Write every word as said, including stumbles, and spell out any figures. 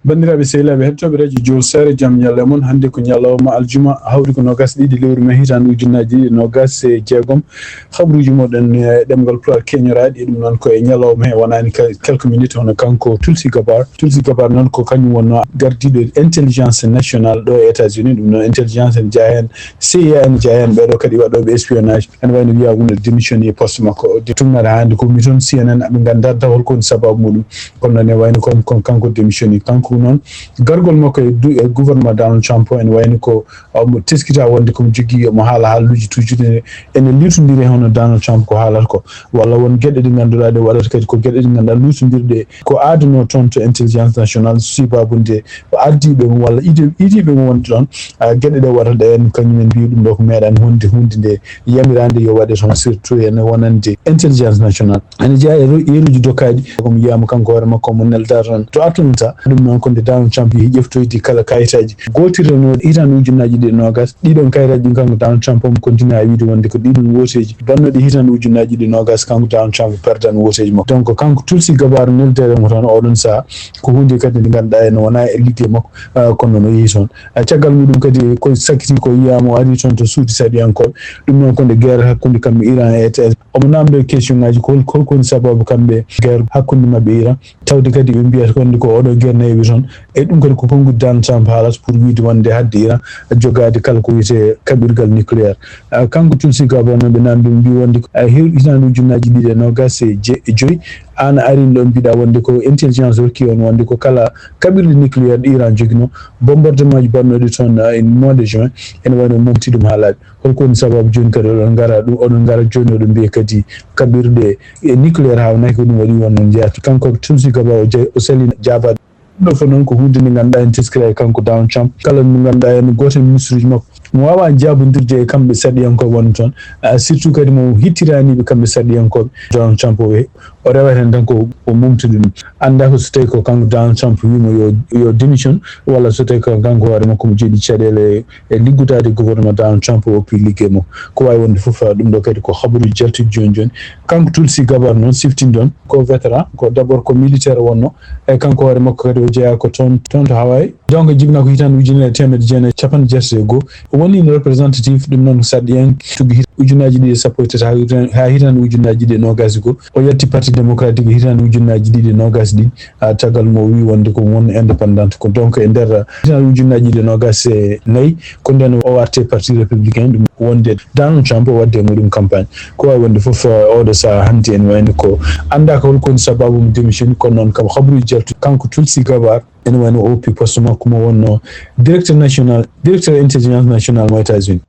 Banndiraaɓe sehilaaɓe heɗotooɓe radio Joe Sare, jam ñalle mon. Hannde ko ñalawma aljuma, hawri ko noogas ɗiɗi lewru mai hitaande ujunnaji ɗiɗi noogas e jeegom. Habruuji moɗon e ɗemngal Pulaar keñoraaɗi, ɗum noon ko e ñalawma he wonaani ka- quelques minutes, hono kanko Tulsi Gabbard. Tulsi Gabbard noon ko kañum wonnoo gardiiɗo intelligence nationale ɗo e États-Unis, ɗum noon intelligence ene jeyaa heen C I A, ene jeyaa heen ɓeeɗo kadi waɗooɓe espionnage. Ene wayno wiyaa wonde démissionné e poste makko. De tunnata hannde ko mi toon C N N, ɓe nganndaa taw holko woni sababu muɗum. Kono noon ne wayno kon, kon kanko démissionné. Kanko noon, gargol makko e du- e gouvernement Donald Trump o, ene wayno ko, um, teskita wonde ko mo jogii mo haala haaluuji toujours ene, ene luutondiri e hono Donald Trump ko haalata ko. Walla won geɗe ɗe ngannduɗaa ɗe waɗata kadi ko geɗe ɗe ngannduɗaa luutondirɗe ko aadunoo toon to intelligence nationale, sibabude ko ardiiɓe mo walla iidi-, iidiiɓe mo wonde ɗoon, ah, geɗe ɗe waɗata ɗe en kañum en mbiyi ɗum ɗo ko meeɗaani wonde huunde nde yamiraande yo waɗe toon, surtout ene wonande intelligence nationale. Ene jeyaa e ro-, yeruuji dokkaaɗi, ko mo yiyaama kanko hoore makko mo neldaade toon to artunta. Ɗum noon ko nde Donald Trump yehi ƴeftoyde kala kayitaaji gootirɗo no hitaande ujunnaaji ɗiɗi e noogas. Ɗiɗon kayitaaji ɗin kanko Donald Trump omo continue e wiide wonde ko ɗiɗon wooteeji bannooɗi hitaande ujunnaaji ɗiɗi e noogas kanko Donald Trump perdan wooteeji makko. Donc kanko Tulsi Gabbard neldeede mo toon oɗon sahaa ko huunde kadi nde ngannduɗaa ene wona e liggey makko, ah, kono noon o yehi toon. Ah, caggal muɗum kadi ko sakkiti ko yiyaama o ari toon to suudu sarɗiyankooɓe. Ɗum noon ko nde guerre hakkunde kamɓe Iran e États-Unis. Omo naamndoo question ngaji ko hol-, holko woni sababu kamɓe guerre hakkunde maɓɓe e Iran. Tawde kadi ɓe mbiyata ko wonde ko oɗo guerre nayewi toon. E ɗum kadi ko konnguɗi Donald Trump haalata pour wiide wonde hadde Iran jogaade kala ko wiyetee kaɓirgal nucléaire. Ah, kanko Tulsi Gabbard noon ɓe naamndii mo mbii wonde ko, ah, he-, hitaande ujunnaaji ɗiɗi e noogas e je-, e joyi, aan a arii ɗo mbiɗa wonde ko intelligence hokki on wonde ko kala kaɓirɗe nucléaire ɗe Iran joginoo, bombardement ji baɗnooɗi toon, ah, e mois de juin, ene wayno momti ɗum haa laaɓi. Holko woni sababu jooni kadi oɗon ngara ɗum, oɗon ngara jooni oɗon mbiya kadi kaɓirɗe e nucléaire haawnaki ko ɗum waɗi wonno njeyaa? Kanko Tulsi Gabbard o jay-, o salii jaabaade. Ɗum ɗo fof noon ko huunde nde ngannduɗaa en teskira e kanko Donald Trump. Kala mo ngannduɗaa en gooto e ministre uji makko mo waawaa jaabondirde e kamɓe sarɗiyankooɓe wonɓe toon. Ah, surtout kadi mo hittiraniiɓe kamɓe sarɗiyankooɓe Donald Trump o, o rewata heen tan ko o momtude ɗum. Anndaa ko so tawii ko kanko Donald Trump wii mo yo, yo démission, walla so tawii ko kanko hoore makko mo jooɗii caɗeele e liggodaade gouvernement Donald Trump o oppi liggey mo. Ko waawi wonde fof, ah, ɗum ɗo kadi ko habaruuji jaltuɗi jooni jooni. Kanko Tulsi Gabbard noon siftinɗon ko vétéran, ko d'abord ko militaire wonno, e kanko hoore makko kadi o jeyaa ko toon, toon to Hawaii. Donc jibinaa ko hitaande ujunere e teemedde jeenayi e capanɗe jeetati e goo. O woni representative ɗum noon ko sarɗiyanke tuggi hit-, ujunnaaji ɗiɗi e sappo e tati haa hitaande, haa hitaande ujunnaaji ɗiɗi e noogas e goo. O yalti Parti Démocratique hitaande ujunnaaji ɗiɗi e noogas ɗiɗi. Ah, caggal mo o wii wonde ko won indépendant. Ko donc e nder, ah, hitaande ujunnaaji ɗiɗi e noogas e nayi, ko nden o arti e Parti Républicain, ɗum wonde Donald Trump o waɗde e muɗum campagne. Ko waawi wonde fof, ah, oɗo sahaa hanti ene wayno ko anndaaka holko woni sababu mo démission, kono noon kam habaruuji jaltuɗi kanko Tulsi Gabbard ene wayno o woppi poste makko mo wonno directeur national, directeur intelligence nationale mo États-Unis.